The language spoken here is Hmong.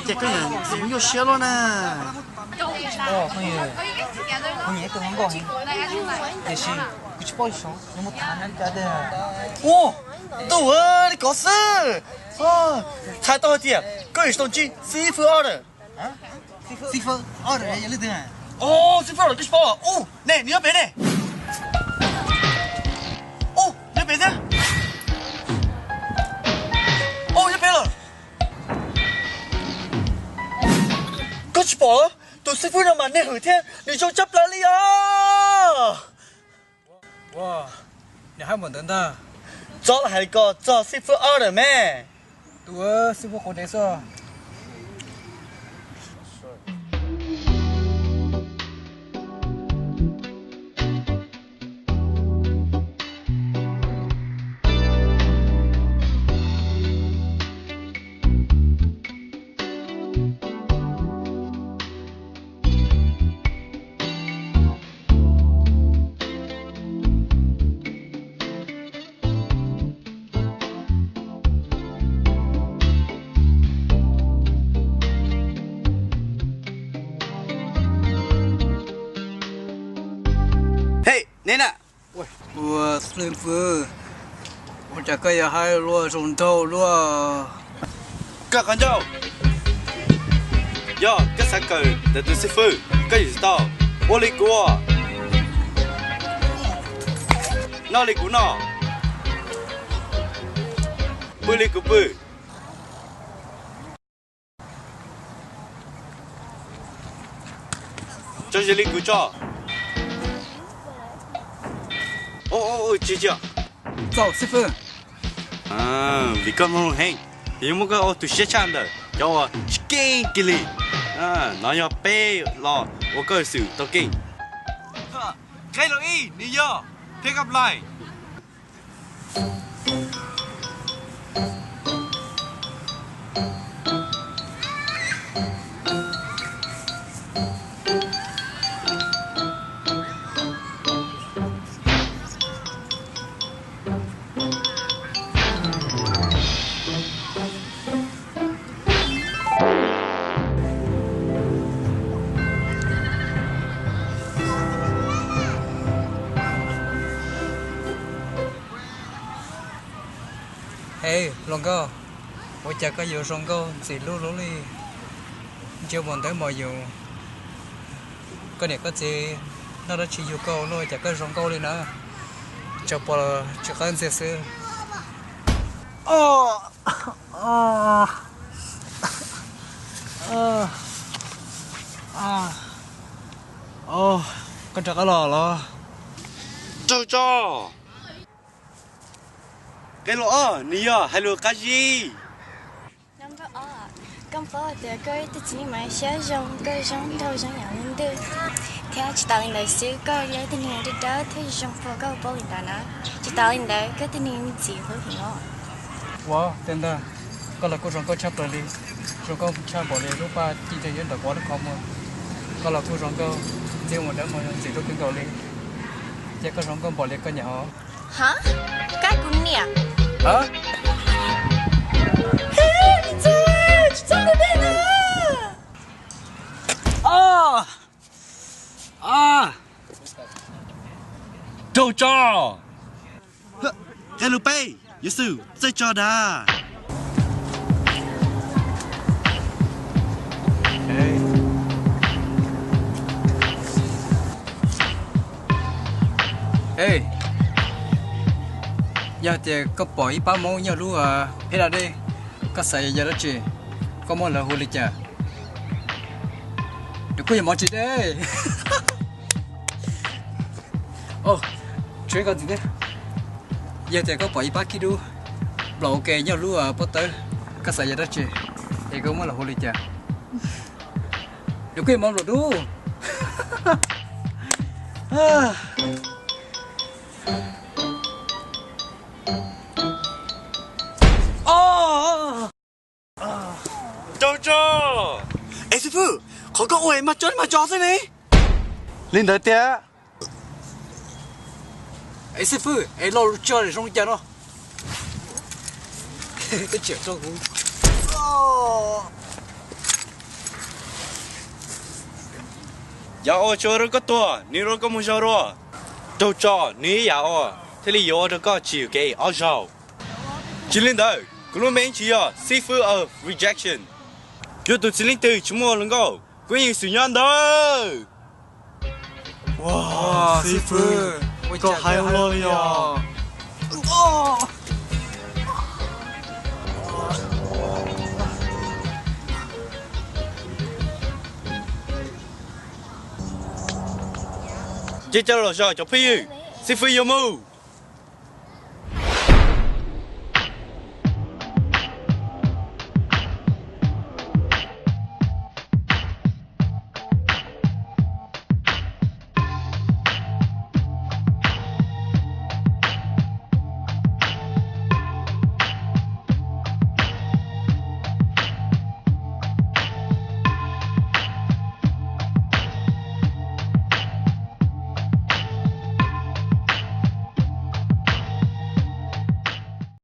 Ces koj niam txiv nyuaj siab luaj na. Kuv nyiam tus hluas nkauj heev, tiam sis kuv tsis paub xyov nws muaj tag nrho cas tiag. Ua, tub, li ko xwb. Txhais tau hais tias koj yuav tau ntsib xib fwb order. Xib fwb order yog leej twg? Xib fwb order koj tsis paub los? Ua, ne nws nyob pem ne. Ua, nyob pem thiab. Ua, nyob pem lawm. Koj tsis pom tus xib fwb no mas ntxim hwm thiab nws zoo tshaj plaws li os. Ua, nws hais npaum ntawd ntag. Txhob los hais li ko txog xib fwb order me. Tus xib fwb quav dev xwb. Hej, neb na. Ua, xib fwb, ua cas koj yuav hais lus zoo nraug luaj? Koj qhov ncauj, yog koj xav kawm ntawm tus xib fwb, koj yuav tsum tau ua li kuv ua, noj li kuv noj, pw li kuv pw, tso zis li kuv tso. Tsis, tsis, txaus xib fwb. Vim koj mloog heev, yuav muab koj ua tus siab tshaj ntawm cov uas tsis keej kiag li. No yog peb los uas koj xwm tau keej. Qheb los ib, nws yog thiab koj plais. Hej hluas nkauj, ua cas koj yuav zoo nkauj ntxim hlub hlub li? Ntsia npaum ntawd mos yus, koj niam koj txiv noj dab tsi yug koj luaj cas koj zoo nkauj li na? Tsuas pom tsis qab ntxiag xwb. Koj rov qab los los? Raug tso. Qheb los ob, nws yog hais lus qab zib. Koj paub tias koj ib tug txiv neej mas siab zoo, koj zoo nraug zoo yam li ntawd. Thiab tsis tas li ntawd xwb, koj yog ib tug neeg dawb dawb thiab zoo puag koj paub li ntawd na. Tsis tas li ntawd, koj tug neeg ntxim hlub heev os. Ua, tiag ntag, koj los kuj zoo nkauj tshaj plaws li, zoo nkauj tshaj npaum li lub paj ci ntawm yuav ntawm kuv lub qhov muag. Koj los kuj zoo nkauj, ntxim ua dawb mus ntxim hlub kawg nkaus li. Ces koj zoo nkauj npaum li koj niam os. Ha, koj kuv niam. Raug tso. Qheb lus peb, yuav xwm txawj tso dag. Yog tias koj pom ib pab Hmoob nyob lub pheb da dej, koj xav yog dab tsi? Koj muab lawv hu li cas? Nws kuj yog mov tsis deb. Tshuav ib qho ntxiv thiab. Yog tias koj pom ib pab kib dub nplaum ua ke nyob lub pob tawb, koj xav yog dab tsi, es koj muab los hu li cas? Nws kuj yog mov nplaum dub. Raug tso. Es xib fwb, qhov koj ua mas tso mas tso xwb ne. Li ntawd tiag. Es xib fwb, es lo lus tso zoo li cas no? Twb tseem tso kuv. Yam uas tsuas ua rau koj tuag, nws ua rau koj muaj zog dua. Raug tso, nws ib yam uas thiaj li yuav ua rau koj tsis yuam kev ob zaug. Tsis li ntawd, kuv lub npe tsis yog xib fwb of rejection. Yog tus txiv neej twg tsis muaj hluas nkauj, kuv yeej xwm nyob ntawd. Xib fwb, koj hais ua luaj li os. Ces cov los zog cov phooj ywg, xib fwb yuav mus.